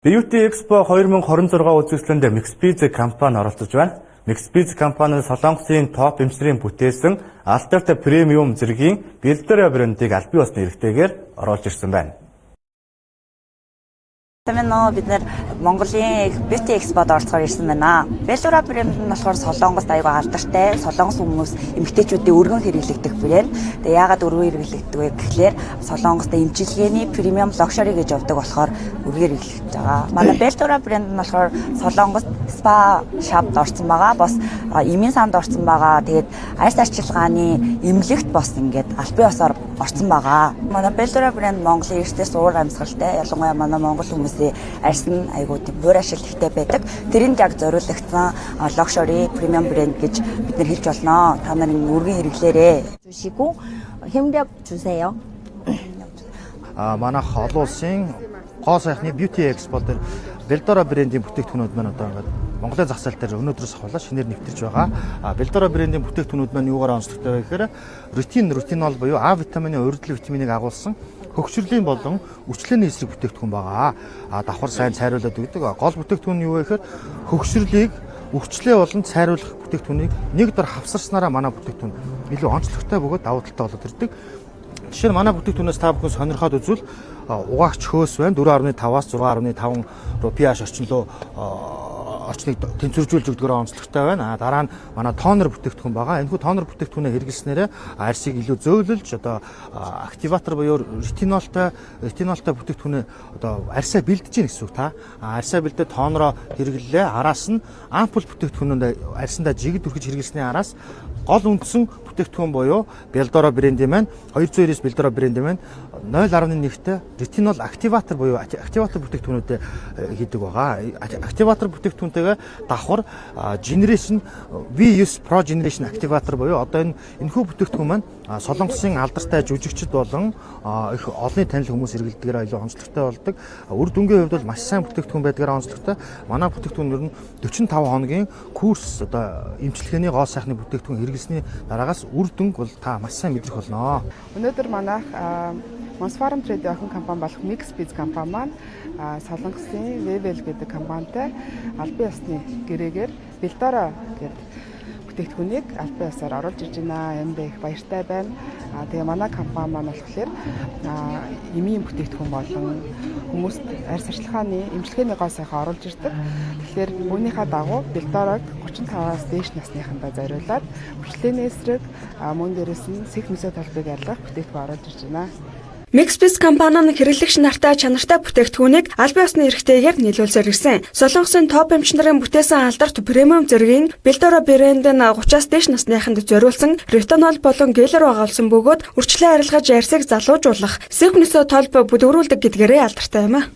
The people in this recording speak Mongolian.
Beauty Expo 2026 үзэсгэлэнд Mixbiz компани оролцож байна. Mixbiz компани нь Солонгосын топ эмч нарын бүтээсэн алдарт премиум зэргийн Beldora брендийг албан ёсны эрхтэйгээр оруулж ирсэн байна. Сайн уу, бид нар Монголын Beauty Expo-д оролцохоор ирсэн байна. Beldora брэнд нь болохоор Солонгост аягүй алдартай. Солонгос хүмүүс, эмэгтэйчүүдийн өргөн хэрэглэгдэх брэнд. Тэгээ яагаад өргөн хэрэглэгддэг вэ гэхлээр Солонгост эмчилгээний premium luxury гэж явдаг болохоор өргөн хэрэглэгдэж байгаа. Манай Beldora брэнд нь болохоор Солонгост spa shop-д орсон байгаа. Бас эмийн санд орсон байгаа. Тэгээд арьс арчилгааны эмнэлэгт бас ингээд албан ёсоор орсон байгаа. Манай Beldora брэнд Монголын эртээс уур амьсгалтай. Ялангуяа манай монгол хүмүүсийн арьс нь аягүй тийм буур ашил ихтэй байдаг. Тэрэнд яг зориулагдсан luxury premium брэнд гэж бид нар хэлж болно. Та нарын өргөн хэрэглээрээ. 주시고 힘력 주세요. А манайх олон улсын гоо сайхны Beauty Expo дээр Beldora брендийн бүтээгдэхүүнүүд маань одоо ингээд Монголын зах зээл дээр өнөөдрөөс ахуулаад шинээр нэвтэрч байгаа. А Beldora брендийн бүтээгдэхүүнүүд маань юугаар онцлогтой вэ гэхээр ретин, ретинол буюу А витамины, урилдал витаминыг агуулсан хөгшрөлийн болон үрчлээний эсрэг бүтээгдэхүүн байгаа. А давхар сайн цайруулаад өгдөг. Гол бүтээгдэхүүн нь юу вэ гэхээр хөгшрөлийг, үрчлээ болон цайруулах бүтээгдэхүүнийг нэг дор хавсарснараа манай бүтээгдэхүүн илүү онцлогтой бөгөөд давуу талтай болоод ирдэг. Жишээ нь, манай бүтээгдэхүүнээс та бүхэн сонирхоод үзвэл угаагч хөөс байна. 4.5-аас 6.5 руу pH орчин руу орчныг тэнцвэржүүлж өгдөгөөр онцлогтой байна. А дараа нь манай toner бүтээгдэхүүн байгаа. Энэхүү toner бүтээгдэхүүнээ хэрэглэснээрээ арьсыг илүү зөөлөж, одоо activator буюу ретинолтой бүтээгдэхүүнээ одоо арьсаа бэлдэж гин гэсэн үг та. Арьсаа бэлдээ toner оо хэрэглэлээ. Араас нь ампул бүтээгдэхүүнээ арьсандаа жигд түрхэж хэрэглэсний араас гол үндсэн бүтээгдэхүүн буюу Beldora брендийн маань 299 Beldora брендийн маань 0.1-тэй ретинол activator буюу activator бүтээгдэхүүнүүдээ хийдэг байгаа. Activator бүтээгдэхүүнтэйгээ давхар Generation V9 Pro Generation Activator буюу одоо энэ энэхүү бүтээгдэхүүн маань Солонгосын алдартай жүжигчид болон их олонний танил хүмүүс хэрэглэдгээр илүү онцлогтой болдог. Үр дүнгийн хувьд бол маш сайн бүтээгдэхүүн байдгаараа онцлогтой. Манай бүтээгдэхүүн ер нь 45 хоногийн курс, одоо эмчилгээний гоо сайхны бүтээгдэхүүн хэрэглэсний дараагаас үр дүнг бол та маш сайн мэдрэх болно. Өнөөдөр манайх Монсфарм Трейд охин компани болох Mix Biz компани маань Солонгосын Vevel гэдэг компанитай албан ёсны гэрээгээр Beldora гэдэг бүтээгдэхүүнийг албан ёсоор оруулж ирж байна. Эндээ их баяртай байна. Тэгээ манай компани маань болохоор эмийн бүтээгдэхүүн болон хүмүүст арьс арчилгааны, эмчилгээний гоо сайхан оруулж ирдэг. Тэгэхээр үүнийхээ дагуу Beldora-г 35-аас дээш насныхандаа зориулаад үрчлээний эсрэг, мөн дээрээс нь сэх мөсөө толбыг арилгах бүтээгдэхүүн оруулж ирж байна. Mixbiz компани нь хэрэглэгч нартай чанартай бүтээгдэхүүнийг албан ёсны эрхтэйгээр нийлүүлсээр ирсэн. Солонгосын топ эмч нарын бүтээсэн алдарт премиум зэргийн Beldora брэнд нь 30-аас дээш насныханд зориулсан ретинол болон гелэр агуулсан бөгөөд үрчлээ арилгаж, арьсыг залуужуулах, сэх нөсөө толбо бүдгэрүүлдэг гэдгээрээ алдартай юм а.